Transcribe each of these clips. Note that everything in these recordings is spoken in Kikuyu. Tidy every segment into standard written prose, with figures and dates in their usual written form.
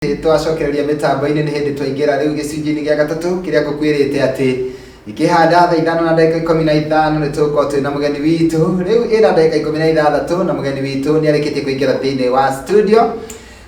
Twacokereria mĩtambo-inĩ nĩ hĩndĩ twaingĩra rĩu gĩcunjĩ-inĩ gĩa gatatũ kĩrĩa ngũkwĩrĩte atĩ ikĩhanda thaa 5:15 nĩ tũgũkorwo twĩ na mũgeni witũ. Rĩu ĩna ndagĩka 16 na mũgeni witũ nĩ arĩkĩtie kũingĩra thĩinĩ wa studio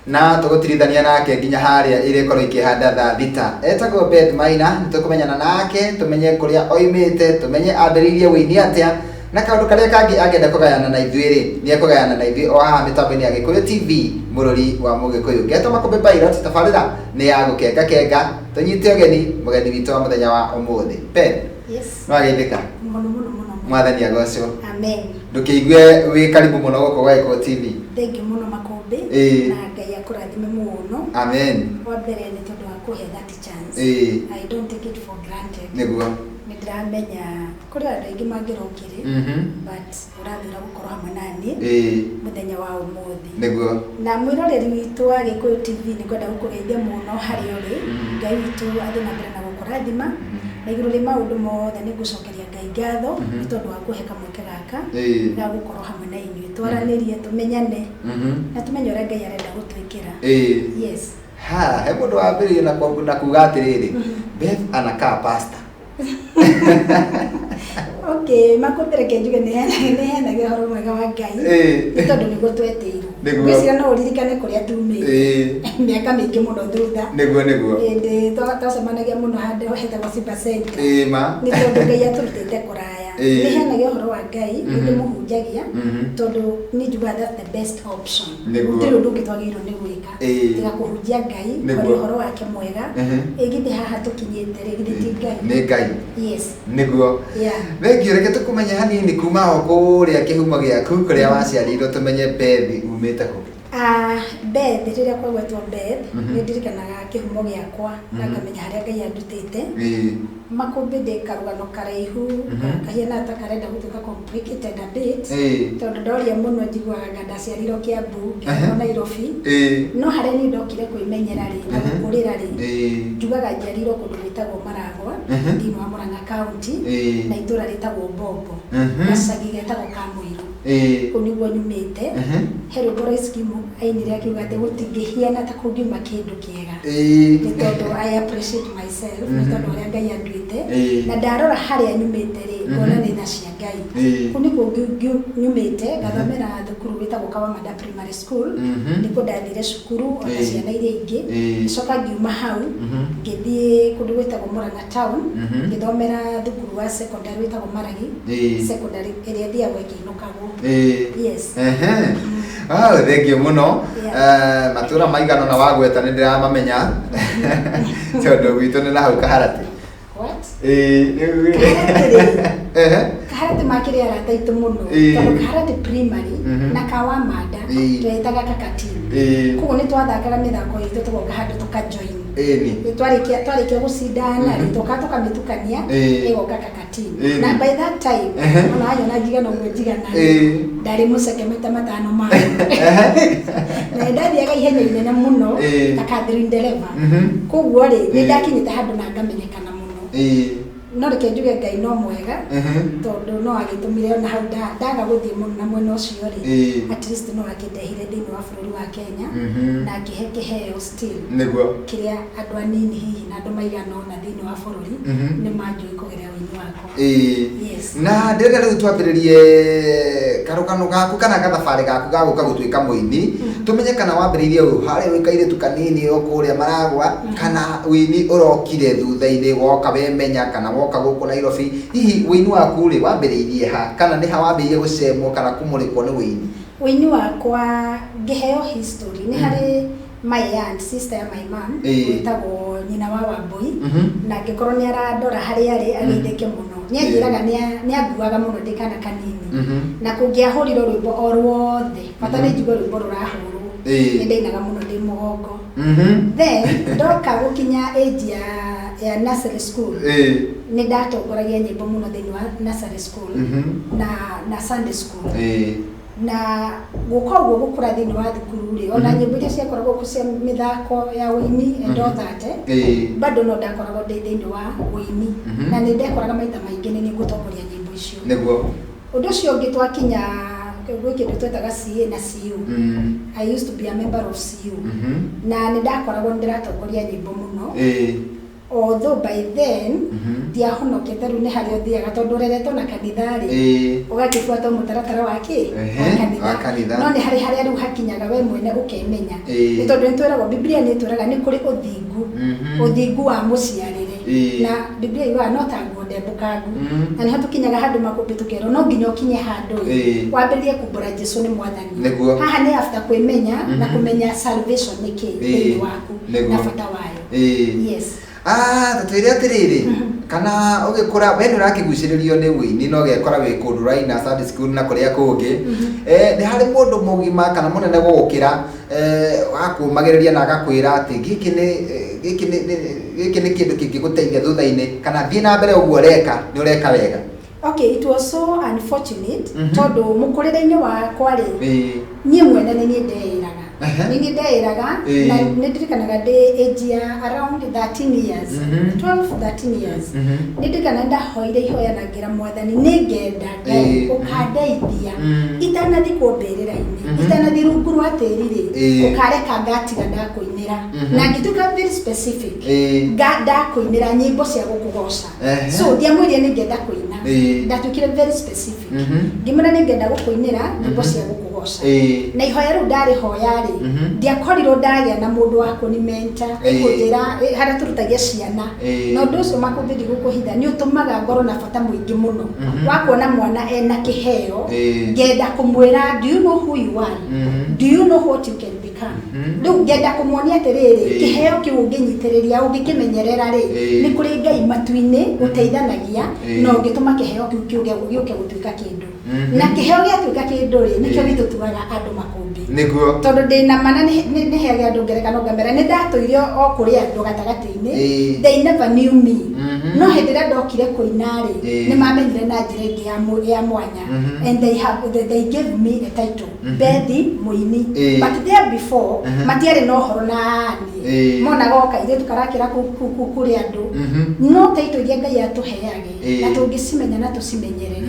na tũgũtirithania nake nginya harĩa irĩkorwo ikĩhanda thaa 6. Etagwo Beth Maina. Nĩ tũkũmenyana nake, tũmenye kũrĩa oimĩte, tũmenye ambĩrĩirie wũini atĩa, na kaũndũ karĩa kangĩ angĩenda kũgayana na ithuĩ rĩ, nĩ ekũgayana na ithuĩ o haha mĩtambo-inĩ ya Gĩkũyũ TV, mũrũri wa Mũgĩkũyũ. Ngetwo Makũmbĩ Pilot. Tabarĩra nĩ ya gũkenga kenga. Tũnyite ũgeni mũgeni witũ wa mũthenya wa ũmũthĩ, Beth. Yes. No ageithĩka. Mũno mũno mũno. Mwathani agocwo. Amen. Ndũkĩigue wĩ karibu mũno gũkũ gwa Gĩkũyũ TV. Thank you mũno, Makũmbĩ. Na Ngai akũrathime mũno. Amen. Wa mbere nĩ tondũ wa kũhe that chance. I don't take it for granted. Nĩ ndĩramenya kũrĩ andũ aingĩ mangĩrokire, but ũrathura gũkorwo hamwe na niĩ mũthenya wa ũmũthĩ. Na mwĩroreri witũ wa Gĩkũyũ TV, nĩ ngwenda gũkũgeithia mũno harĩa ũrĩ. Ngai witũ athiĩ na mbere na gũkũrathima. Na igũrũ rĩa maũndũ mothe, nĩ ngũcokeria Ngai ngatho nĩ tondũ wa kũhe kamweke gaka ga gũkorwo hamwe na inyuĩ, twaranĩrie, tũmenyane na tũmenye ũrĩa Ngai arenda gũtwĩkĩra. Yes. Ha he mũndũ wambĩrĩirie na kuga atĩrĩrĩ, "Beth anakaa pastor." Okay, Makũmbĩ, reke njuge nĩ heanaga ũhoro mwega wa Ngai nĩ tondũ nĩguo twetĩirwo. Ngwĩciria no ũririkane kũrĩa tumĩte mĩaka mĩingĩ mũno thutha, Nĩguo nĩguo. Hĩndĩ twacemanagia mũno handũ hetagwo Simba Center. Ĩĩ ma. Nĩ tondũ Ngai atũrutĩte kũraya. Nĩ heanaga ũhoro wa Ngai, nĩ ndĩmũhunjagia tondũ niĩ njugaga that's the best option. Gũtirĩ ũndũ ũngĩ twagĩrĩirwo nĩ gwĩka tiga kũhunjia Ngai, kwaria ũhoro wake mwega. Ĩ githĩ haha tũkinyĩte rĩ, githĩ ti Ngai? Nĩ Ngai. Yes. Nĩguo. Thengiũ. Reke tũkũmenye hanini kuma o kũrĩa kĩhumo gĩaku, kũrĩa waciarĩirwo, tũmenye Beth umĩte kũ. Ah, Beth, rĩrĩa kwagwetwo Beth, nĩ ndirikanaga kĩhumo gĩakwa na ngamenya harĩa Ngai andutĩte. Makũmbĩ, ndĩ karũgano karaihu kahiana ta karenda gũtuĩka complicated a bit, tondũ ndoria mũno njiguaga anga ndaciarirwo Kiambu, ngĩrerwo Nairobi, no harĩa niĩ ndokire kwĩmenyera rĩ na gũkũrĩra rĩ, njugaga njiarĩirwo kũndũ gwĩtagwo Maragwa, thĩinĩ wa Murang'a County, na itũra rĩtagwo Mbombo, gacagi getagwo Kamũirũ. Kũu nĩguo nyumĩte. He rwĩmbo Royce Kimu ainire akiuga atĩ gũtingĩhiana ta kũngiuma kĩndũ kĩega, nĩ tondũ I appreciate myself nĩ tondũ ũrĩa Ngai anduĩte, na ndarora harĩa nyumĩte rĩ, ngona nĩ tha cia Ngai. Kũu nĩkuo nyumĩte, ngathomera thukuru wĩtagwo Kawamanda Primary School. Nĩkuo ndathire cukuru ona ciana iria ingĩ. Ngĩcoka ngiuma hau, ngĩthiĩ kũndũ gwĩtagwo Murang'a Town, ngĩthomera thukuru wa secondary wĩtagwo Maragi Secondary, ĩrĩa ĩthiagwo ĩkĩinũkagwo. Yes. Ehe. Ah, thengiũ mũno. Yeah. Matũra maigana na wagweta nĩ ndĩramamenya tondũ gwitũ nĩ na hau Kaharatĩ. What? Ĩĩ, rĩu Kaharatĩ rĩ? Ehe. Kaharatĩ makĩrĩ arata aitũ mũno, tondũ Kaharatĩ Primary na Kawamanda twetaga kaka team. Koguo nĩ twathakaga mĩthako itũ, tũgoka handũ tũkajoin. Twarĩkia gũcindana rĩ, tũka tũkamĩtukania, ĩgoka kaka team. Na by that time, ona wanyona njigana ũguo njigana rĩ, ndarĩ mũceke maita matano mayo, na nĩ ndathiaga ihenya inene mũno ta Catherine Ndereba. Koguo rĩ, nĩ ndakinyĩte handũ na ngamenyekana mũno. No reke njuge Ngai no mwega, tondũ no agĩtũmire ona hau ndaga gũthiĩ mũno na mwena ũcio rĩ, at least no akĩndehire thĩinĩ wa bũrũri wa Kenya na akĩhe kĩheo still kĩrĩa andũ anini hihi na andũ maigana ũna thĩinĩ wa bũrũri nĩ manjũĩ kũgerera ũini wakwa. Yes. Na ndĩrenda rĩu twambĩrĩrie karũgano gaku kana gathabarĩ gaku ga gũka gũtuĩka mũini, tũmenye kana wambĩrĩirie ũyũ harĩa wĩ kairĩtu kanini o kũrĩa Maragwa, kana ũini ũrokire thutha-inĩ woka wemenya, kana woka gũkũ Nairobi. Hihi ũini waku rĩ, wambĩrĩirie ha, kana nĩ ha wambĩrĩirie gũcemwo kana kũmũrĩkwo nĩ ũini? Ũini wakwa, ngĩheo history, nĩ harĩ my aunt, sister ya my mom, wĩtagwo nyina wa Wambui, na angĩkorwo nĩ arandora harĩa arĩ, ageithĩke mũno. Nĩ anjĩraga nĩ anguaga mũno ndĩ kana kanini, na kũngĩahũrirwo rwĩmbo o ruothe, bata nĩ njigue rwĩmbo rũrahũrwo, nĩ ndainaga mũno ndĩ mũgongo. Then ndoka gũkinya age ya nursery school, nĩ ndatongoragia nyĩmbo mũno thĩinĩ wa nursery school na Sunday school. Na gũka ũguo gũkũra thĩinĩ wa thukuru rĩ, ona nyĩmbo iria ciakoragwo kuo cia mĩthako ya ũini and all that, bado no ndakoragwo ndĩ thĩinĩ wa ũini, na nĩ ndekoraga maita maingĩ nĩ niĩ ngũtongoria nyĩmbo icio. Ũndũ ũcio ũngĩ, twakinya Gwĩ kĩndũ twetaga CA na CU. I used to be a member of CU. Na nĩ ndakoragwo nĩ ndĩratongoria nyĩmbo mũno. Although by then ndiahonokete, rĩu nĩ harĩa ũthiaga tondũ ũreretwo na kanitha rĩ, ũgakĩbuata mũtaratara wa kĩ? Wa kanitha. No nĩ harĩ harĩa rĩu hakinyaga we mwene ũkemenya. Nĩ tondũ nĩ twĩragwo, Biblia nĩ ĩtwĩraga nĩ kũrĩ ũthingu, ũthingu wa mũciarĩre. Na Biblia yugaga no ta nguo ndembũkangu. Na nĩho tũkinyaga handũ makũmbĩ tũkerwo no nginya ũkinye handũ ĩ, wambĩrĩrie kumbũra Jesu nĩ mwathani. Haha nĩ after kwĩmenya na kũmenya salvation nĩ kĩ thĩinĩ waku na bata wayo. Yes. Ah, ta twĩre atĩrĩrĩ, kana ũgĩkũra we nĩ ũrakĩgucĩrĩrio nĩ ũini na ũgekora wĩ kũndũ ũraina Sunday school na kũrĩa kũngĩ, nĩ harĩ mũndũ mũgima kana mũnene gũgũkĩra wakũmagĩrĩria na agakwĩra atĩ gĩkĩ nĩ gĩkĩ nĩ gĩkĩ nĩ kĩndũ kĩngĩgũteithia thutha-inĩ, kana thiĩ na mbere ũguo ũreka, nĩ ũreka wega? Okay, it was so unfortunate tondũ mũkũrĩre-inĩ wakwa rĩ, niĩ mwene nĩ niĩ ndeĩraga. Nĩ niĩ ndeĩraga na nĩ ndirikanaga ndĩ age ya around 13 years, 12 13 years. Nĩ ndirikanaga ndahoire ihoya na ngĩra Mwathani nĩ ngenda Ngai ũkandeithia itanathikwo mbĩrĩra-inĩ, itanathiĩ rungu rwa tĩri rĩ, ũkareka ngatiga ndakũinĩra. Na ngĩtuĩka very specific, ndakũinĩra nyĩmbo cia gũkũgoca. So ndiamwĩrire nĩ ngenda kũina. Ndatuĩkire very specific. Ngĩmwĩra nĩ ngenda gũkũinĩra nyĩmbo cia gũkũgoca. Na ihoya rĩu ndarĩhoya rĩ, ndiakorirwo ndagĩa na mũndũ wa kũnimenta, kũnjĩra harĩa tũrutagia ciana. Na ũndũ ũcio makũmbĩ ndigũkũhitha nĩ ũtũmaga ngorwo na bata mũingĩ mũno wa kuona mwana ena kĩheo, ngenda kũmwĩra, "Do you know who you are? Do you know what you can become?" Rĩu ngenda kũmuonia atĩrĩrĩ, kĩheo kĩu ũngĩnyitĩrĩria, ũngĩkĩmenyerera rĩ, nĩ kũrĩ Ngai matu-inĩ ũteithanagia na ũngĩtũma kĩheo kĩu kĩũke gĩũke gũtuĩka kĩndũ. Na kĩheo gĩatuĩka kĩndũ rĩ, nĩkĩo gĩtũtuaga andũ makũmbĩ. Tondũ ndĩna mana nĩ heage andũ ngerekano ngamera nĩ ndatũire o kũrĩ andũ gatagatĩ-inĩ. They never knew me. No hĩndĩ ĩrĩa ndokire kũina rĩ, nĩ mamenyire na njĩra ĩngĩ ya mwanya. And they gave me a title, Bethi Mũini. But there before matiarĩ na ũhoro na niĩ. Monaga o kairĩtu karakĩra kũrĩ andũ. No title iria Ngai atũheage na tũngĩcimenya na tũcimenyerere,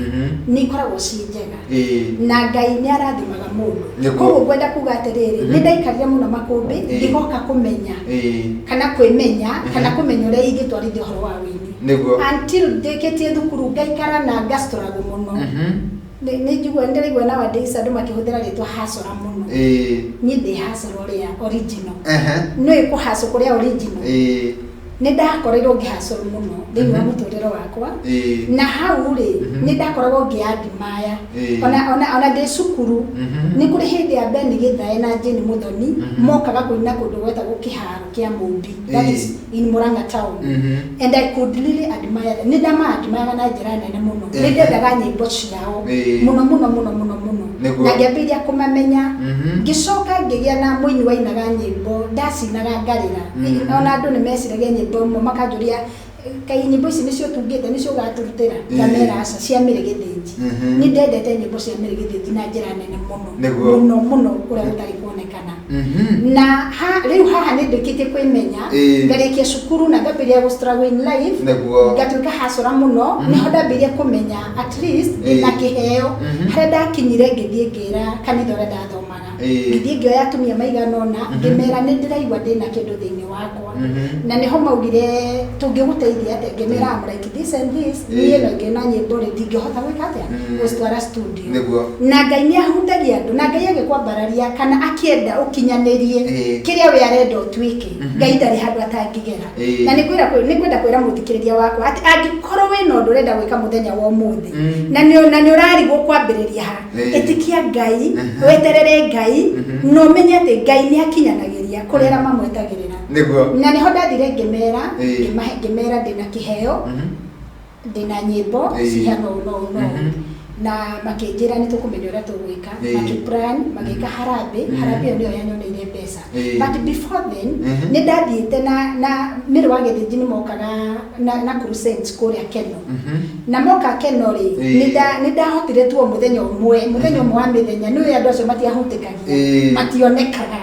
nĩ ikoragwo ciĩ njega. Na Ngai nĩ arathimaga mũndũ. Koguo ngwenda kuga atĩrĩrĩ, nĩ ndaikarire mũno makũmbĩ ngĩgoka kũmenya kana kwĩmenya kana kũmenya ũrĩa ingĩtwarithia ũhoro wa wĩini. Until ndĩkĩtie thukuru ngaikara na nga struggle mũno. Nĩ njigua ndĩraigua nowadays andũ makĩhũthĩra rĩtwa hacora mũno. Niĩ ndĩ hacora ũrĩa original. Nĩ kũhacũ kũrĩa original. Nĩ ndakorirwo ngĩhacũrwo mũno thĩinĩ wa mũtũrĩre wakwa. Na hau rĩ, nĩ ndakoragwo ngĩandimaya. Ona ndĩ cukuru, nĩ kũrĩ hĩndĩ ya Ben Gĩthae na Jane Mũthoni mokaga kũina kũndũ gwetagwo kĩharo kĩa Mũmbi. That is in Murang'a town. And I could really admire them. Nĩ ndama-admire na njĩra nene mũno. Nĩ ndendaga nyĩmbo ciao mũno mũno mũno mũno mũno. Na ngĩambĩrĩria kũmamenya. Ngĩcoka ngĩgĩa na mũini wainaga nyĩmbo, ndacinaga ngarĩra. Ona andũ nĩ meciragia nyĩmbo imwe makanjũria, kaĩ nyĩmbo ici nĩcio ũtungĩte, nĩcio ũgatũrutĩra? Ngamera aca, cia Mĩrĩ Gĩthĩnji. Nĩ ndendete nyĩmbo cia Mĩrĩ Gĩthĩnji na njĩra nene mũno. Mũno mũno kũrĩa gũtarĩ kuonekana. Na rĩu haha nĩ ndĩkĩtie kwĩmenya, ngarĩkia cukuru na ngambĩrĩria gũ struggle in life, ngatuĩka hacora mũno, nĩho ndambĩrĩirie kũmenya at least ndĩna kĩheo. Harĩa ndakinyire ngĩthiĩ ngĩra kanitha ũrĩa ndathomaga. Ngĩthiĩ ngĩoya atumia maigana ũna, ngĩmera nĩ ndĩraigua ndĩna kĩndũ thĩinĩ wakwa. Na nĩho maugire tũngĩgũteithia atĩa, ngĩmera I'm like this and this, niĩ no ngĩna nyĩmbo rĩ, ndingĩhota gwĩka atĩa, gũcitwara studio. Na Ngai nĩ ahutagia andũ, na Ngai agĩkwambararia kana akĩenda ũkinyanĩrie kĩrĩa we arenda ũtuĩke, Ngai ndarĩ handũ atangĩgera. Na nĩ ngwenda kwĩra mũthikĩrĩria wakwa atĩ angĩkorwo wĩna ũndũ ũrenda gwĩka mũthenya wa ũmũthĩ, na nĩ ũrarigwo kwambĩrĩria ha, ĩtĩkia Ngai, weterere Ngai, na ũmenye atĩ Ngai nĩ akinyanagĩria kũrĩ arĩa mamwetagĩrĩra. Na nĩho ndathire ngĩmera, ngĩmera ndĩna kĩheo, ndĩna nyĩmbo cihana ũũ na ũũ na ũũ. Na makĩnjĩra nĩ tũkũmenya ũrĩa tũgwĩka. Makĩ plan, magĩka harambee, harambee ĩyo nĩyo yanyoneire mbeca. But before then, nĩ ndathiĩte na Mĩrĩ wa Gĩthĩnji nĩ mokaga na crusades kũrĩa Keno. Na moka Keno rĩ, nĩ ndahotire tu o mũthenya ũmwe, mũthenya ũmwe wa mĩthenya, nĩ ũĩ andũ acio matiahutĩkagia, mationekaga.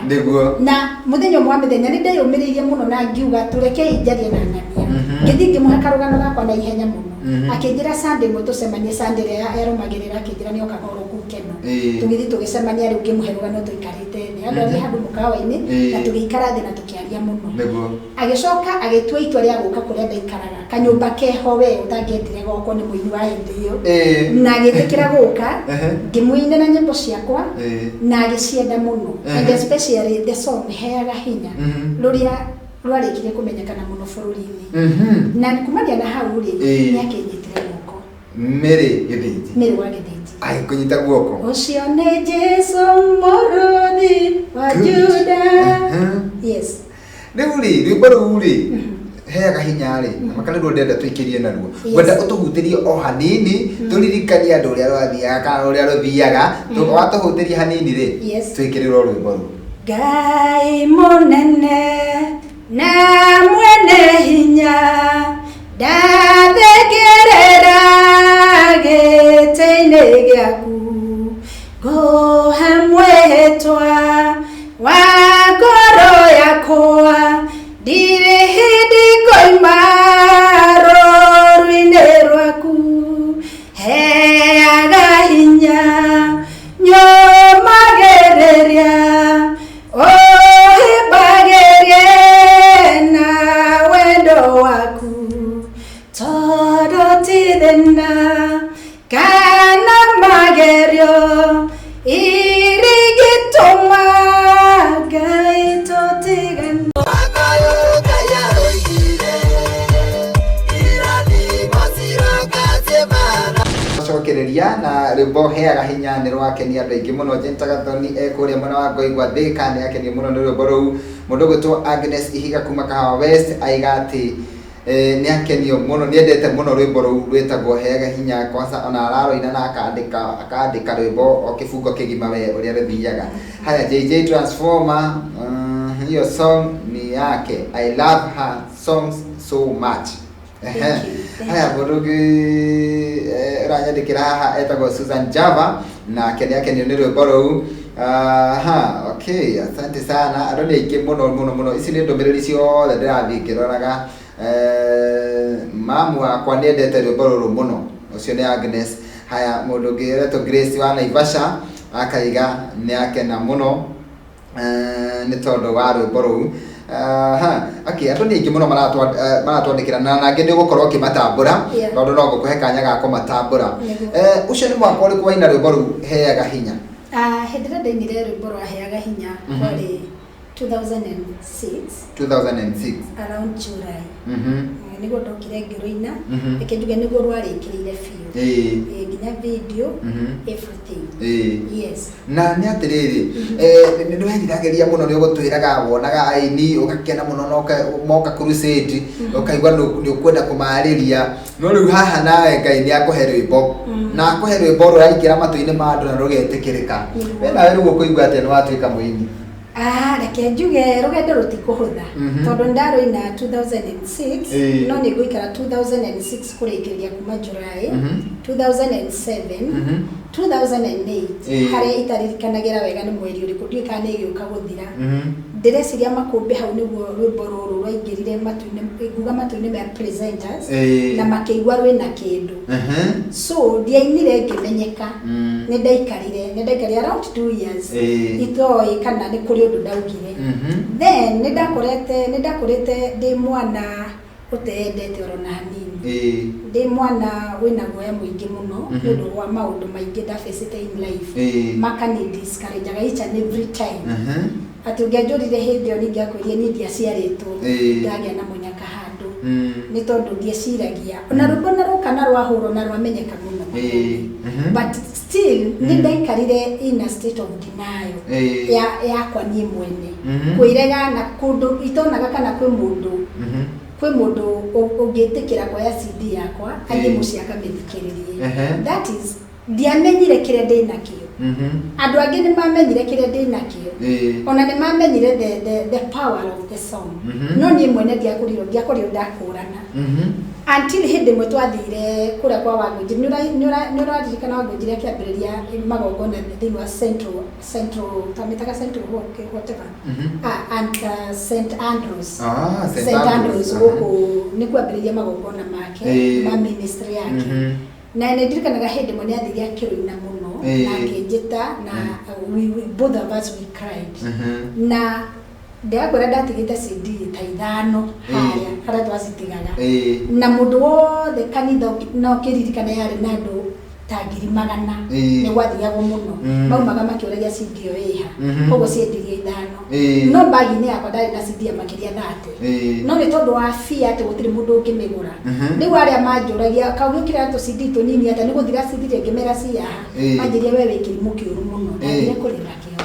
Na mũthenya ũmwe wa mĩthenya nĩ ndeyũmĩrĩirie mũno na ngiuga tũrekei njarie na ng'ania. Ngĩthiĩ ngĩmũhe karũgano gakwa na ihenya mũno. Akĩnjĩra Sunday ĩmwe tũcemanie, Sunday ĩrĩa yarũmagĩrĩra akĩnjĩra nĩ okaga oro kũu Keno. Ĩĩ. Tũgĩthiĩ tũgĩcemania rĩu, ngĩmũhe rũgano tũikarĩte thĩ andũ arĩ handũ mũkawa-inĩ, na tũgĩikara thĩ na tũkĩaria mũno. Agĩcoka agĩtua itua rĩa gũka kũrĩa ndaikaraga, kanyũmba keho we ũtangĩendire gokwo nĩ mũini wa hĩndĩ ĩyo. Na agĩtĩkĩra gũka. Ngĩmũinĩra nyĩmbo ciakwa na agĩcienda mũno, and especially the song "Heaga Hinya", rũrĩa rwarĩkirie kũmenyekana mũno bũrũri-inĩ. Na kumania na hau rĩ, nĩ akĩnyitire guoko. Mary Gĩthĩnji. Mary wa Gĩthĩnji. Agĩkũnyita guoko. Ũcio nĩ Jesu mũrũthi wa Juda. Yes. Rĩu rĩ, rwĩmbo rũu rĩ, "Heaga Hinya" rĩ, maka nĩruo ndĩrenda tũikĩrie naruo. Ngwenda ũtũhutĩrie o hanini, tũririkanie andũ ũrĩa rwathiaga kana ũrĩa rũthiaga. Watũhutĩria hanini rĩ, twĩkĩrĩrwo rwĩmbo rũu. Ngai mũnene na mwene hinya, ndathengerera gĩtĩ-inĩ gĩaku, ngũhe mwĩhĩtwa wa ngoro yakwa, ndirĩ hĩndĩ ngoima rũru-inĩ rwaku. Heaga hinya, nyũmagĩrĩria, ũhĩmbagĩrie na wendo waku, tondũ ti thĩna kana magerio irĩgĩtũma Ngai tũtigane. Ngai aroigire irathimo ciroka ciĩmana. Cokereria na rwĩmbo "Heaga Hinya" nĩ rwakenia andũ aingĩ mũno. Jane Tagathoni e kũrĩa mwena wa Ngoigwa Thika nĩ akenio mũno nĩ rwĩmbo rũu. Mũndũ ũgwĩtwo Agnes Ihiga kuma Kahawa West aiga atĩ nĩ akenio mũno, nĩ endete mũno rwĩmbo rũu rwĩtagwo "Heaga Hinya". Kwanza ona araroina na akandĩka rwĩmbo o kĩbungo kĩgima we ũrĩa rũthiaga. Haya, JJ Transformer, hiyo song ni yake, I love her songs so much. Thank you, thank Haya, mũndũ ũngĩ ũranyandĩkĩra haha etagwo Susan Java, nake nĩ akenio nĩ rwĩmbo rũu. Aha, okay, asante sana. Andũ nĩ aingĩ mũno mũno mũno. Ici nĩ ndũmĩrĩri ciothe ndĩrathiĩ ngĩroraga. Mamu wakwa nĩ endete rwĩmbo rũrũ mũno, ũcio nĩ Agnes. Haya, mũndũ ũngĩ etwo Grace wa Naivasha akaiga nĩ akena mũno nĩ tondũ wa rwĩmbo rũu. Aha, okay, andũ nĩ aingĩ mũno maratwandĩkĩra na nangĩ nĩ ũgũkorwo ũkĩmatambũra, tondũ no ngũkũhe kanya ga kũmatambũra. Ũcio nĩ mwaka ũrĩkũ waina rwĩmbo rũu "Heaga Hinya"? Ah, hĩndĩ ĩrĩa ndainire rwĩmbo rwa "Heaga Hinya" kwarĩ 2006. 2006. Around July. Nĩguo ndokire ngĩrũina. Reke njuge nĩguo rwarĩkĩrĩire biũ. Nginya video, everything. Yes. Na nĩ atĩrĩrĩ, nĩ weriragĩria mũno, nĩ ũgũtwĩraga wonaga aini ũgakena mũno na moka crusade ũkaigua nĩ ũkwenda kũmarĩria, no rĩu haha nawe Ngai nĩ akũhe rwĩmbo na akũhe rwĩmbo rũraingĩra matũ-inĩ ma andũ na rũgetĩkĩrĩka. We nawe rĩu ũkũigua atĩa nĩ watuĩka mũini? Ah, reke njuge rũgendo rũtikũhũtha, tondũ nĩ ndarũina 2006, no nĩ ngũikara 2006 kũrĩkĩrĩria kuma July, 2007, 2008, harĩa itaririkanagĩra wega nĩ mweri ũrĩkũ, ndiũĩ kana nĩ ĩgĩũka gũthira. Ndĩreciria makũmbĩ hau nĩguo rwĩmbo rũrũ rwaingĩrire matũ-inĩ, nguga matũ-inĩ ma presenters, na makĩigua rwĩna kĩndũ. So ndiainire ngĩmenyeka. Nĩ ndaikarire around 2 years itoĩ kana nĩ kũrĩ ũndũ ndaugire. Then nĩ ndakũrĩte ndĩ mwana ũteendete oro na hanini, ndĩ mwana wĩna guoya mũingĩ mũno, nĩ ũndũ wa maũndũ maingĩ ndabĩcĩte in life makani discourage each and every time, atĩ ũngĩanjũrire hĩndĩ ĩyo ningĩakwĩrire niĩ ndiaciarĩtwo ndagĩa na mũnyaka handũ, nĩ tondũ ndieciragia ona rwĩmbo na rũka na rwahũrwo na rwamenyeka mũno. But still nĩ ndaikarire in a state of denial ya yakwa niĩ mwene, kwĩrega na kũndũ itonaga kana kwĩ mũndũ ũngĩtĩkĩra kuoya CD yakwa athiĩ mũciĩ akamĩthikĩrĩrie. That is, ndiamenyire kĩrĩa ndĩ nakĩo. Andũ angĩ nĩ mamenyire kĩrĩa ndĩ nakĩo, ona nĩ mamenyire the power of the song, no niĩ mwene ndiakorirwo ndakũrana until hĩndĩ ĩmwe twathire kũrĩa kwa Wangũnjiri. Nĩ ũraririkana Wangũnjiri akĩambĩrĩria magongona thĩinĩ wa Central, twamĩtaga Central whatever, ah, and St Andrews. Ah, St. St Andrews. Andrews. Gũkũ nĩ kwambĩrĩria magongona make ma ministry yake, na nĩ ndirikanaga hĩndĩ ĩmwe nĩ athire akĩrũina mũno. Na akĩnjĩta na we both of us, we cried. Na ndĩrakwĩra ndatigĩte CD ta 5 harĩa harĩa twacitigaga. Na mũndũ wothe kanitha no kĩririkana yarĩ na andũ ta 100,000. Nĩ gwathiagwo mũno. Maumaga makĩũragia CD ĩyo ĩha. Koguo ciendirie 5. No mbagi-inĩ yakwa ndarĩ na CD ya makĩria 30. No nĩ tondũ wa fear atĩ gũtirĩ mũndũ ũngĩmĩgũra. Rĩu arĩa manjũragia kaũgĩkĩra tũ CD tũnini atĩa nĩ gũthira cithire, ngĩmera ciaha. Manjĩria we wĩ kĩrimũ kĩũru mũno. Ndathire kũrĩra kĩoro.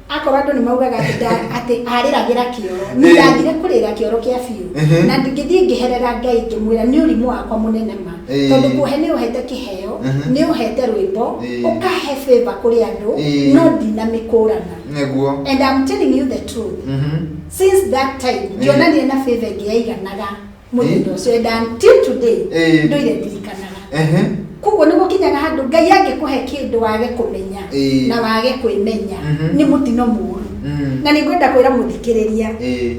Akorwo andũ nĩ maugaga atĩ atĩ arĩragĩra kĩoro, niĩ ndathire kũrĩra kĩoro kĩa biũ. Na ngĩthiĩ ngĩherera Ngai ngĩmwĩra nĩ ũrimũ wakwa mũnene ma. Tondũ kũhe nĩ ũhete kĩheo, nĩ ũhete rwĩmbo, ũkahe favor kũrĩ andũ, no ndinamĩkũrana. And I'm telling you the truth. Since that time, ndionanire na favor ĩngĩ yaiganaga mũthenya ũcio, and until today ndũire ndirikanaga. Koguo nĩ gũkinyaga handũ Ngai angĩkũhe kĩndũ wage kũmenya na wage kwĩmenya, nĩ mũtino mũru. Na nĩ ngwenda kwĩra mũthikĩrĩria,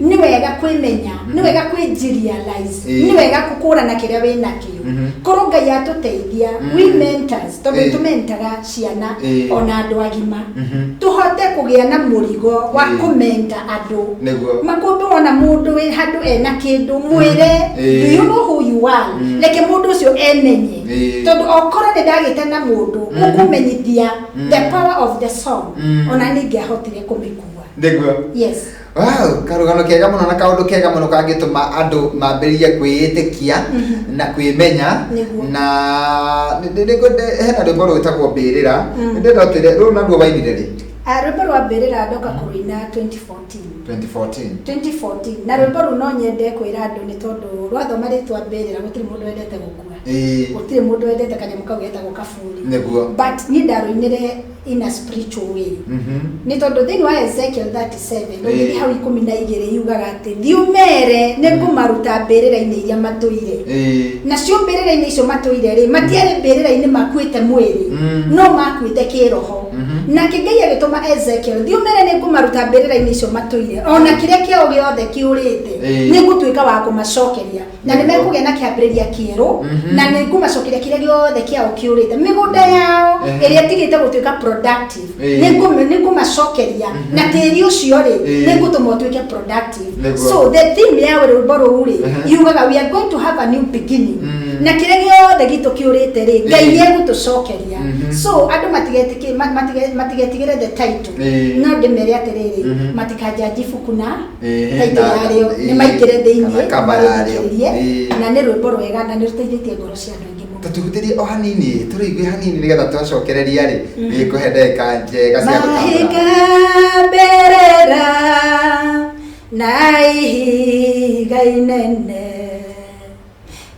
nĩ wega kwĩmenya, nĩ wega kwĩji-realize, nĩ wega gũkũrana kĩrĩa wĩ nakĩo. Korwo Ngai atũteithia, we mentors, tondũ tũmentaga ciana ona andũ agima, tũhote kũgĩa na mũrigo wa kũmenta andũ. Makũmbĩ wona mũndũ wĩ handũ ena kĩndũ, mwĩre, "Do you know who you are?" Reke mũndũ ũcio emenye. Tondũ okorwo nĩ ndagĩte na mũndũ ũkũmenyithia the power of the song, ona nĩ ingĩahotire kũmĩkua. Yes. Wow, karũgano kega mũno na kaũndũ kega mũno kangĩtũma andũ mambĩrĩrie kwĩĩtĩkia na kwĩmenya. Na hena rwĩmbo rwĩtagwo Mbĩrĩra. Ndĩrenda ũtwĩre rũu naruo wainire rĩ? Ah, rwĩmbo rwa Mbĩrĩra ndoka kũrũina 2014. 2014. 2014. Na rwĩmbo rũu no nyende kwĩra andũ nĩ tondũ rwathoma rĩtwa mbĩrĩra, gũtirĩ mũndũ wendete gũkua. Gũtirĩ mũndũ wendete kanyamũ kau getagwo kaburi. But niĩ ndarũinire in a spiritual way. Nĩ tondũ thĩinĩ wa Ezekiel 37, ũngĩthiĩ hau 12, yugaga atĩ thiĩ ũmere nĩ ngũmaruta mbĩrĩra-inĩ iria matũire. Nacio mbĩrĩra-inĩ icio matũire rĩ, matiarĩ mbĩrĩra-inĩ makuĩte mwĩrĩ, no makuĩte kĩroho. Nake Ngai agĩtũma Ezekiel, thiĩ ũmere nĩ ngũmaruta mbĩrĩra-inĩ icio matũire, ona kĩrĩa kĩao gĩothe kĩũrĩte, nĩ ngũtuĩka wa kũmacokeria na nĩ mekũgĩa na kĩambĩrĩria kĩerũ, na nĩ ngũmacokeria kĩrĩa gĩothe kĩao kĩũrĩte, mĩgũnda yao ĩrĩa ĩtigĩte gũtuĩka productive, nĩ ngũmacokeria, na tĩri ũcio rĩ, nĩ ngũtũma ũtuĩke productive. So the theme ya rwĩmbo rũu rĩ, yugaga we are going to have a new beginning, na kĩrĩa gĩothe gitũ kĩũrĩte rĩ, Ngai nĩ egũtũcokeria. So andũ matigetigĩre the title. No ndĩmere atĩrĩrĩ, matikanjanji ibuku na title yarĩo, nĩ maingĩre thĩinĩ kana cover yarĩo. Marũthikĩrĩrie. Na nĩ rwĩmbo rwega na nĩ rũteithĩtie ngoro cia andũ aingĩ mũno. Tũtũhutĩrie o hanini, tũrĩigue hanini nĩgetha twacokereria rĩ, gĩkũhe ndagĩka njega cia gũtambũra. Mahiga mberera na ihiga inene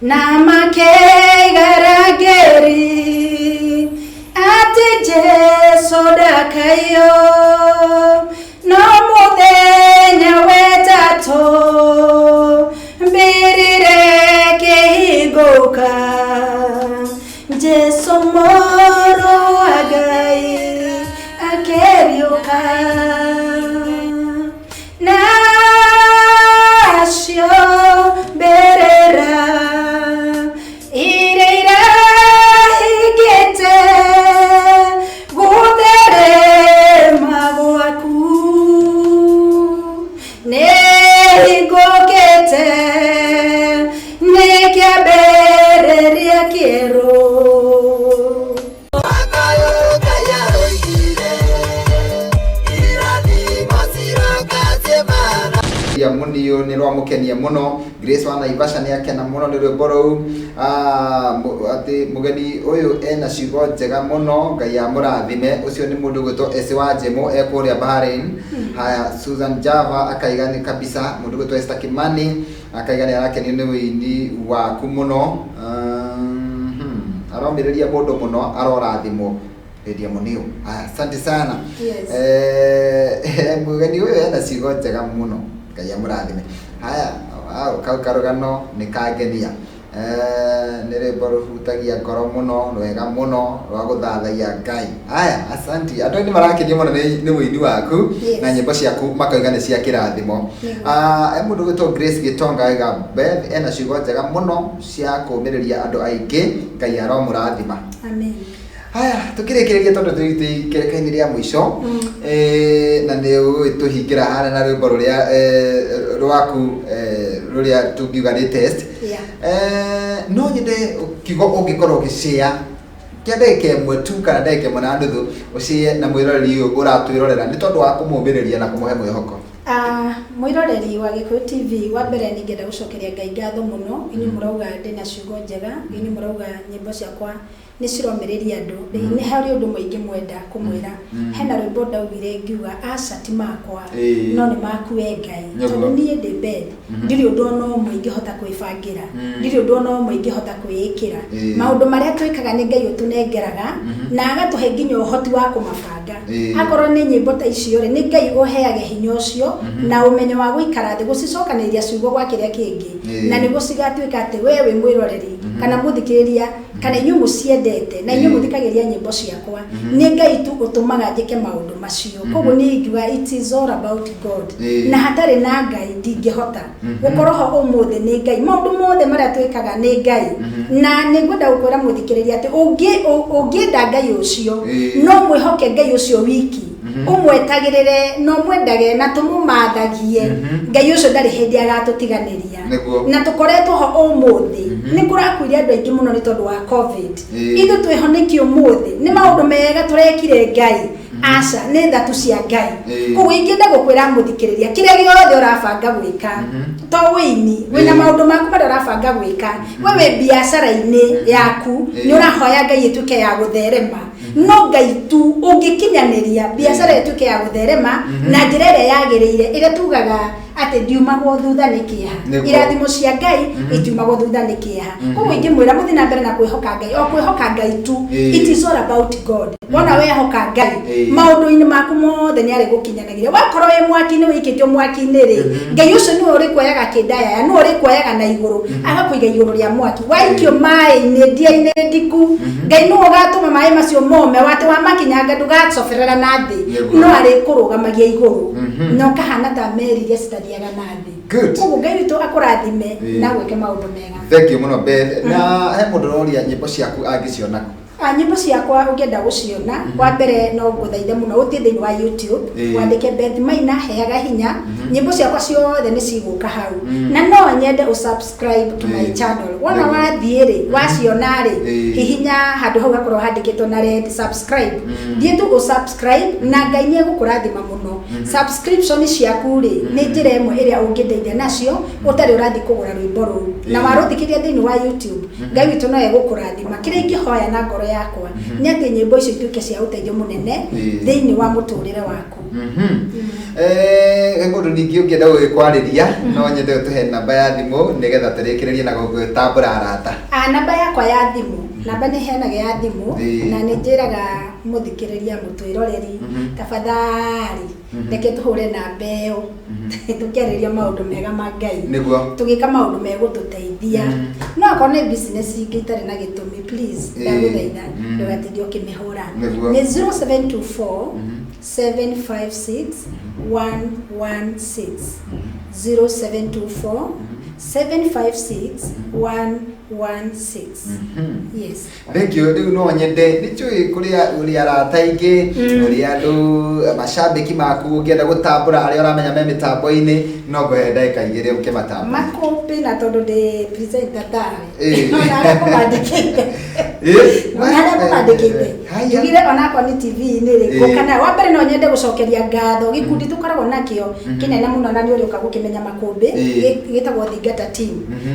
na makĩigarangĩri atĩ Jesu ndakaiywo, no mũthenya wetatũ mbĩrĩra ĩkĩhingũka, Jesu mũrũ wa Ngai akĩriũka. Nacio mbĩrĩra iria irahingĩte gũtherema gwaku nĩ hingũkĩte, nĩ kĩambĩrĩria kĩerũ. Mwaka ũyũ Ngai aroigire, irathimo ciroka ciĩmana. Ya Muniu nĩ rwamũkenia mũno. Grace wa Naivasha nĩ akena mũno nĩ rwĩmbo rũu. Ah, atĩ mũgeni ũyũ ena ciugo njega mũno, Ngai amũrathime. Ũcio nĩ mũndũ gwĩtwo Esi wa Njĩmũ e kũrĩa Bahrain. Haya, Susan Java akaiga nĩ kabisa. Mũndũ gwĩtwo Esther Kimani akaiga nĩ arakenio nĩ ũini waku mũno. Aromĩrĩria mũndũ mũno, arorathimwo Lydia Muniu. Haya, asante sana. Mũgeni ũyũ ena ciugo njega mũno, Ngai amũrathime. Haya, wow, kau karũgano nĩ kangenia. Nĩ rwĩmbo rũhutagia ngoro mũno, rwega mũno rwa gũthathaiya Ngai. Haya, asanti. Andũ nĩ marakenio mũno nĩ ũini waku na nyĩmbo ciaku, makoiga nĩ cia kĩrathimo. Ah, e mũndũ gwĩtwo Grace Gĩtonga aiga Beth ena ciugo njega mũno cia kũũmĩrĩria andũ aingĩ, Ngai aromũrathima. Amen. Haya, tukĩrĩkĩrĩria tondũ tũrĩ ikereka-inĩ rĩa mũico, na nĩ ũgũgĩtũhingĩra harĩa na rwĩmbo rũrĩa rwaku, rũrĩa tũngiuga nĩ test. No nyende kiugo ũngĩkorwo ũgĩshare kĩa ndagĩka ĩmwe tu kana ndagĩka ĩmwe na nuthu, ũshare na mwĩroreri ũyũ ũratwĩrorera nĩ tondũ wa kũmũmĩrĩria na kũmũhe mwĩhoko. Ah, mwĩroreri wa Gĩkũyũ TV, wa mbere nĩ ngenda gũcokeria Ngai ngatho mũno. Inyuĩ mũrauga ndĩna ciugo njega, inyuĩ mũrauga nyĩmbo ciakwa nĩ ciromĩrĩria andũ. Nĩ harĩ ũndũ ũmwe ingĩmwenda kũmwĩra. Hena rwĩmbo ndaugire ngiuga aca ti makwa, no nĩ maku we Ngai. Tondũ niĩ ndĩ Beth, ndirĩ ũndũ ona ũmwe ingĩhota kwĩbangĩra, ndirĩ ũndũ ona ũmwe ingĩhota kwĩĩkĩra. Maũndũ marĩa twĩkaga nĩ Ngai ũtũnengeraga na agatũhe nginya ũhoti wa kũmabanga. Akorwo nĩ nyĩmbo ta icio rĩ, nĩ Ngai ũheage hinya ũcio na ũmenyo wa gũikara thĩ gũcicokanĩrĩria ciugo gwa kĩrĩa kĩngĩ, na nĩguo cigatuĩka atĩ we wĩ mwĩroreri kana mũthikĩrĩria kana inyuĩ mũciendete na inyuĩ mũthikagĩrĩria nyĩmbo ciakwa, nĩ Ngai tu ũtũmaga njĩke maũndũ macio. Koguo niĩ ingiuga it is all about God. Na hatarĩ na Ngai ndingĩhota gũkorwo ho ũmũthĩ. Nĩ Ngai, maũndũ mothe marĩa twĩkaga nĩ Ngai. Na nĩ ngwenda gũkwĩra mũthikĩrĩria atĩ ũngĩenda Ngai ũcio, no mwĩhoke Ngai ũcio wiki, ũmwetagĩrĩre na ũmwendage na tũmũmathagie. Ngai ũcio ndarĩ hĩndĩ agatũtiganĩria. Na tũkoretwo ho ũmũthĩ, nĩ kũrakuire andũ aingĩ mũno nĩ tondũ wa COVID. Ithuĩ twĩho nĩkĩ ũmũthĩ? Nĩ maũndũ mega tũrekire Ngai? Aca, nĩ thatu cia Ngai. Koguo ingĩenda gũkwĩra mũthikĩrĩria, kĩrĩa gĩothe ũrabanga gwĩka, to wĩini, wĩna maũndũ maku marĩa ũrabanga gwĩka, we wĩ biacara-inĩ yaku, nĩ ũrahoya Ngai ĩtuĩke ya gũtherema, no Ngai tu ũngĩkinyanĩria biacara ĩtuĩke ya gũtherema na njĩra ĩrĩa yagĩrĩire, ĩrĩa tugaga atĩ ndiumagwo thutha nĩ kĩeha. Irathimo cia Ngai itiumagwo thutha nĩ kĩeha. Koguo ingĩmwĩra mũthiĩ na mbere na kwĩhoka Ngai, o kwĩhoka Ngai tu. It is all about God. Wona wehoka Ngai maũndũ-inĩ maku mothe, nĩ arĩ gũkinyanagĩria. Wakorwo wĩ mwaki-inĩ, wĩikĩtio mwaki-inĩ rĩ, Ngai ũcio nĩwe ũrĩkuoyaga kĩndayaya, nĩwe ũrĩkuoyaga na igũrũ agakũiga igũrũ rĩa mwaki. Waikio maĩ-inĩ, ndia-inĩ ndiku, Ngai nĩwe ũgatũma maĩ macio mome watĩ wamakinyanga ndũgacoberera na thĩ, no arĩkũrũgamagia igũrũ na ũkahana ta meri iria citathiaga na thĩ. Koguo Ngai witũ akũrathime na gwĩke maũndũ mega. Thank you mũno, Beth. Na he mũndũ ũroria nyĩmbo ciaku angĩciona kũ? Ah, nyĩmbo ciakwa ũngĩenda gũciona, wa mbere no ngũthaithe mũno ũthiĩ thĩinĩ wa YouTube, wandĩke Beth Maina heaga hinya. Nyĩmbo ciakwa ciothe nĩ cigũka hau. Na no nyende ũsubscribe to my channel. Wona wathiĩ rĩ, waciona rĩ, hihinya handũ hau hakorwo handĩkĩtwo na red "subscribe". Thiĩ tu ũsubscribe na Ngai nĩ egũkũrathima mũno. Subscription ciaku rĩ, nĩ njĩra ĩmwe ĩrĩa ũngĩndeithia nacio ũtarĩ ũrathiĩ kũgũra rwĩmbo rũu na warũthikĩria thĩinĩ wa YouTube. Ngai witũ no egũkũrathima. Kĩrĩa ingĩhoya na ngoro yakwa nĩ atĩ nyĩmbo icio ituĩke cia ũteithio mũnene thĩinĩ wa mũtũrĩre waku. He mũndũ ningĩ ũngĩenda gũgĩkwarĩria, no nyende ũtũhe namba ya thimũ nĩgetha tũrĩkĩrĩrie na gũgĩtambũra arata. Ah, namba yakwa ya thimũ, namba nĩ heanaga ya thimũ, na nĩ njĩraga mũthikĩrĩria mũtwĩroreri, tafadhali reke tũhũre namba ĩyo tũkĩarĩria maũndũ mega ma Ngai, tũgĩka maũndũ megũtũteithia. No akorwo nĩ business ingĩ itarĩ na gĩtũmi, please, ndagũthaitha ndũgatinde ũkĩmĩhũra. Nĩ 0724 756 116, 0724 756 116. Yes. Thank you. Rĩu no nyende, nĩ njũĩ kũrĩa ũrĩ arata aingĩ, ũrĩ andũ macambĩki maku, ũngĩenda gũtambũra arĩa ũramenya me mĩtambo-inĩ, no ngũhe ndagĩka 2 ũkĩmatambũra. Makũmbĩ, na tondũ ndĩ presenter tawe, ona arĩa mũmandĩkĩte, ona harĩa mũmandĩkĩte, Haya. Njugire onakorwo nĩ TV-inĩ rĩ, ngũka nayo. Wa mbere no nyende gũcokeria ngatho gĩkundi tũkoragwo nakĩo kĩnene mũno, na nĩ ũrĩũka gũkĩmenya makũmbĩ, gĩtagwo Thingata Team.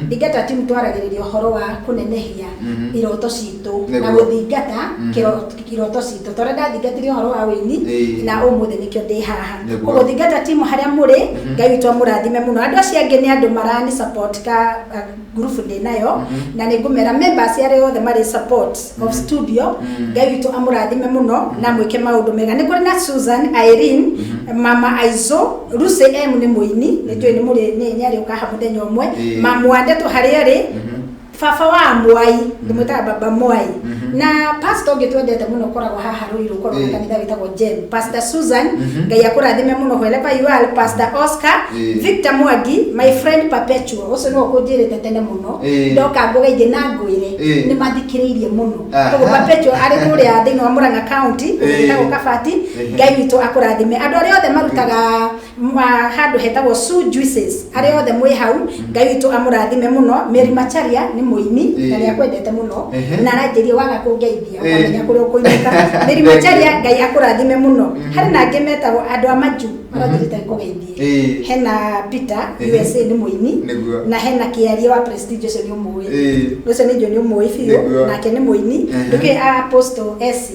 Thingata Team twaragĩrĩria ũhoro wa kũnenehia iroto citũ na gũthingata iroto citũ, tondũ ndathingatire ũhoro wa wĩini na ũmũthĩ nĩkĩo ndĩ haha. Koguo Thingata Team harĩa mũrĩ, Ngai witũ amũrathime mũno. Andũ acio angĩ nĩ andũ marani support ka group ndĩ nayo, na nĩ ngũmera members arĩa othe marĩ support of studio, Ngai witũ amũrathime mũno na mwĩke maũndũ mega. Nĩ kũrĩ na Susan, Irene, Mama Aizo, Lucy M nĩ mũini, nĩ njũĩ nĩ mũrĩ nĩ arĩũka haha mũthenya ũmwe. Mamwande tu harĩa arĩ. Baba wa Mwai, ndĩmwĩtaga baba Mwai, na pastor ũngĩ twendete mũno ũkoragwo haha Ruiru, ũkoragwo na kanitha wĩtagwo Jem, Pastor Susan, Ngai akũrathime mũno wherever you are, Pastor Oscar, Victor Mwangi, my friend Perpetual, ũcio nĩwe ũkũnjĩrĩte tene mũno, ndoka ngũgeithie na ngwĩre nĩ mathikĩrĩirie mũno. Koguo Perpetual arĩ kũrĩa thĩinĩ wa Murang'a County, wĩtagwo Kabati, Ngai witũ akũrathime. Andũ arĩa othe marutaga handũ hetagwo Sue Juices, arĩa othe mwĩ hau, Ngai witũ amũrathime mũno. Mary Macharia nĩ mũini na nĩ akwendete mũno, na aranjĩria waga kũngeithia ũkamenya kũrĩa ũkũinũka. Mary Macharia, Ngai akũrathime mũno. Harĩ na angĩ metagwo andũ a Majuu, maranjĩrĩte kũgeithie. Hena Peter USA nĩ mũini, na hena Kĩaria wa Prestige, ũcio nĩ ũmũĩ, ũcio nĩ njũĩ nĩ ũmũĩ biũ, nake nĩ mũini. Ndũkĩ Apostle Esi,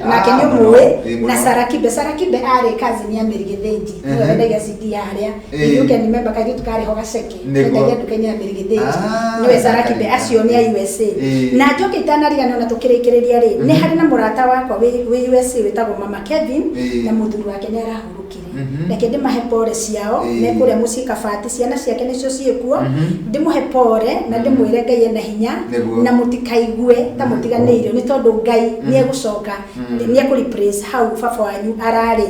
nake nĩ ũmũĩ, na Sarah Kibe. Sarah Kibe arĩ cousin ya Mary Gĩthĩnji, nĩwe wendagia CD harĩa. If you can remember, kairĩtu karĩ ho gaceke, wendagia nduka-inĩ ya Mary Gĩthĩnji, nĩwe Sarah Kibe. Acio nĩ a USA. Na njoke itanariganĩrwo na tũkĩrĩkĩrĩria rĩ, nĩ harĩ na mũrata wakwa wĩ USA wĩtagwo Mama Kevin, na mũthuri wake nĩ arahurũkire. Reke ndĩmahe pole ciao, me kũrĩa mũciĩ Kabati, ciana ciake nĩcio ciĩkuo. Ndĩmũhe pole na ndĩmwĩre Ngai ena hinya, na mũtikaigue ta mũtiganĩirio, nĩ tondũ Ngai nĩ egũcoka, nĩ ekũ replace hau baba wanyu ararĩ.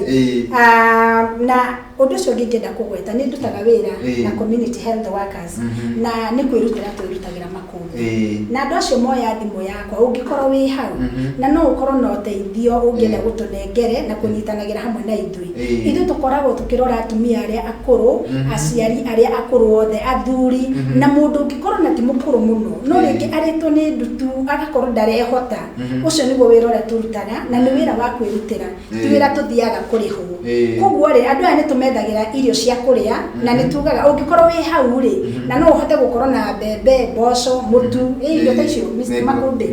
Ah, na ũndũ ũcio ũngĩ ingĩenda kũgweta, nĩ ndutaga wĩra na community health workers, na nĩ kwĩrutĩra twĩrutagĩra makũmbĩ, na andũ acio moya thimũ yakwa, ũngĩkorwo wĩ hau na no ũkorwo na ũteithio ũngĩenda gũtũnengere na kũnyitanagĩra hamwe na ithuĩ, ithuĩ tũkoragwo tũkĩrora atumia arĩa akũrũ, aciari arĩa akũrũ othe, athuri, na mũndũ ũngĩkorwo na ti mũkũrũ mũno, no rĩngĩ arĩtwo nĩ ndutu agakorwo ndarehota. Ũcio nĩguo wĩra ũrĩa tũrutaga, na nĩ wĩra wa kwĩrutĩra, ti wĩra tũthiaga kũrĩhwo. Koguo rĩ, andũ aya nĩ tũmethagĩra irio cia kũrĩa, na nĩ tugaga ũngĩkorwo wĩ hau rĩ, na no ũhote gũkorwo na mbembe, mboco, mũtu, irio ta icio, Mr. Makũmbĩ,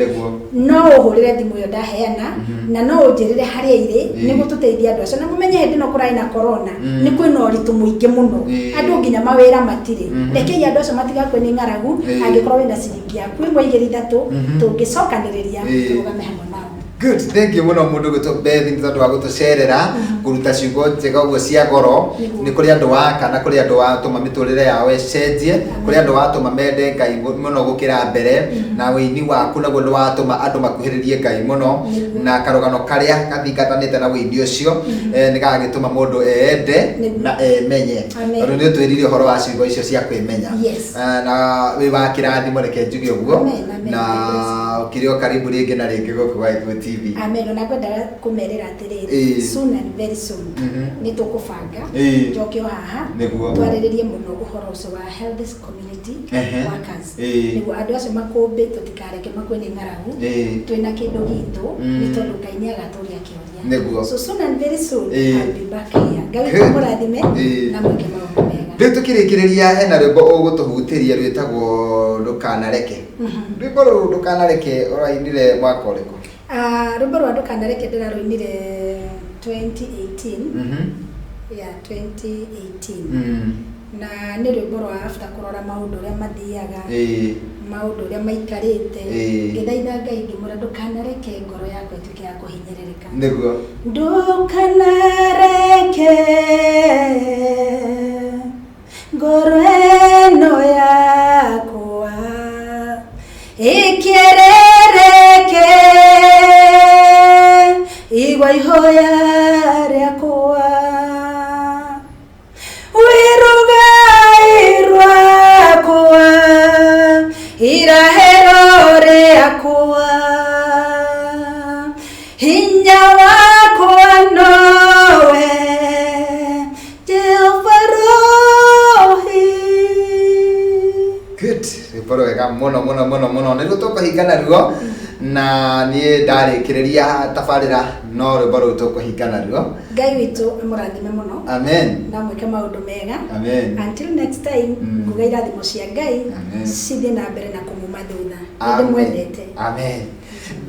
no ũhũrĩre thimũ ĩyo ndaheana, na no ũnjĩrĩre harĩa irĩ, nĩguo tũteithie andũ acio. Na mũmenye hĩndĩ ĩno kũrarĩ na corona, nĩ kwĩna ũritũ mũingĩ mũno, andũ nginya mawĩra matirĩ. Rekei andũ acio matigakue nĩ ng'aragu. Angĩkorwo wĩna ciringi yaku ĩmwe, igĩrĩ, ithatũ, tũngĩcokanĩrĩria, tũrũgame hamwe nao. Good, thank you mũno mũndũ gwĩtwo Beth nĩ tondũ wa gũtũcerera, kũruta ciugo njega ũguo cia goro. Nĩ kũrĩ andũ waka na kũrĩ andũ watũma mĩtũrĩre yao ĩcenjie, kũrĩ andũ watũma mende Ngai mũno gũkĩra mbere, na wĩini waku naguo nĩ watũma andũ makuhĩrĩrie Ngai mũno, na karũgano karĩa gathingatanĩte na wĩini ũcio nĩ gagagĩtũma mũndũ eende na emenye. Tondũ nĩ ũtwĩrire ũhoro wa ciugo icio cia kwĩmenya. Na wĩ wa kĩrathimo, reke njuge ũguo. Amen, amen. Na ũkĩrĩ o karibu rĩngĩ na rĩngĩ gũkũ gwa Gĩkũyũ TV. Amen. Ona ngwendaga kũmerĩra atĩrĩrĩ, soon and very soon, nĩ tũkũbanga njoke o haha, twarĩrĩrie mũno ũhoro ũcio wa health community workers, nĩguo andũ acio makũmbĩ tũtikareke makue nĩ ng'aragu, twĩna kĩndũ gitũ, nĩ tondũ Ngai nĩ agatũria kĩũria. So soon and very soon, I'll be back here. Ngai witũ amũrathime na mwĩke maũndũ mega. Rĩu tũkĩrĩkĩrĩria, hena rwĩmbo ũgũtũhutĩria rwĩtagwo "Ndũkanareke". Rwĩmbo rũrũ "Ndũkanareke" ũrainire mwaka ũrĩkũ? Ah, rwĩmbo rwa "Ndũkanareke" ndĩrarũinire 2018. Yeah, 2018. Na nĩ rwĩmbo rwa after kũrora maũndũ ũrĩa mathiaga, maũndũ ũrĩa maikarĩte, ngĩthaitha Ngai ngĩmwĩra, "Ndũkanareke ngoro yakwa ĩtuĩke ya kũhinyĩrĩrĩka." Ndũkanareke ngoro ĩno yakwa ĩkĩerereke, igua ihoya rĩakwa, wĩrũgai rwakwa, irahĩro rĩakwa, hinya wakwa nowe Jehova Rohi. Good, rwĩmbo rwega mũno mũno mũno mũno, nĩruo tũkũhinga naruo, na niĩ ndarĩkĩrĩria tabarĩra no rwĩmbo rũu tũkũhinga naruo. Ngai witũ amũrathime mũno Amen. Na mwĩke maũndũ mega. Amen. Until next time, nguga irathimo cia Ngai cithiĩ na mbere na kũmuma thutha. Nĩ ndĩmwendete. Amen.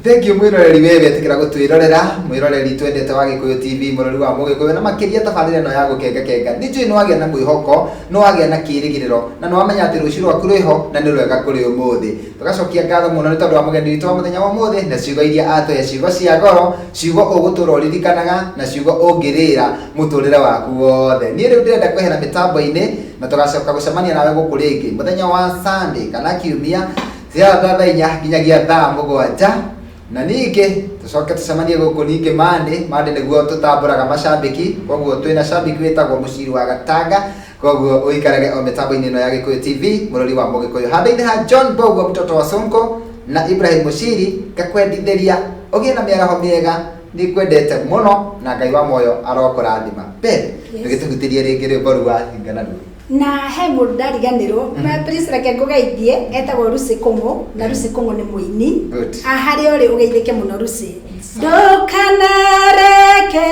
Thank you mwĩroreri we wetĩkĩra gũtwĩrorera, mwĩroreri twendete wa Gĩkũyũ TV, mũrori wa Mũgĩkũyũ, na makĩria tabarĩra ĩno ya Gũkenga Kenga. Nĩ njũĩ nĩ wagĩa na mwĩhoko, nĩ wagĩa na kĩĩrĩgĩrĩro, na nĩ wamenya atĩ rũciũ rwaku rwĩho na nĩ rwega kũrĩ ũmũthĩ. Tũgacokia ngatho mũno nĩ tondũ wa mũgeni witũ wa mũthenya wa ũmũthĩ na ciugo iria atũhe, ciugo cia goro, ciugo ũgũtũra ũririkanaga, na ciugo ũngĩrĩra mũtũrĩre waku wothe. Niĩ rĩu ndĩrenda kwehera mĩtambo-inĩ, na tũgacoka gũcemania nawe gũkũ rĩngĩ mũthenya wa Sunday kana kiumia. Ciarata thaa 4 nginyagia thaa 7, na ningĩ tũcoke tũcemanie gũkũ ningĩ Monday. Monday nĩguo tũtambũraga macambĩki, koguo twĩna cambĩki wĩtagwo Mũciri wa Gatanga. Koguo ũikarage o mĩtambo-inĩ ĩno ya Gĩkũyũ TV, mũrori wa Mũgĩkũyũ, handũ-inĩ ha John Mbũgua, mtoto wa Sonko, na Ibrahim Mũciri, ngakwendithĩria ũgĩe na mĩaraho mĩega. Nĩ ngwendete mũno na Ngai wa muoyo arokũrathima. Beth, ndũgĩtũhutĩrie rĩngĩ rwĩmbo rũu wahinga naruo. Na he mũndũ ndariganĩrwo. Please reke ngũgeithie, etagwo Lucy Kũng'ũ, na Lucy Kũng'ũ nĩ mũini. Good. Ah, harĩa ũrĩ ũgeithĩke mũno, Lucy. Ndũkanareke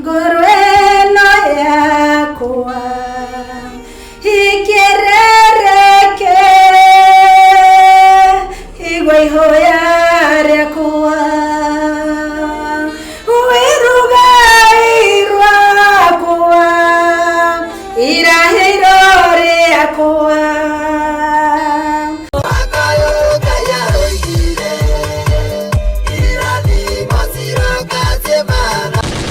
ngoro ĩno yakwa ikĩrereke, igua ihoya rĩakwa, wĩrugai rwakwa, irahĩro rĩakwa.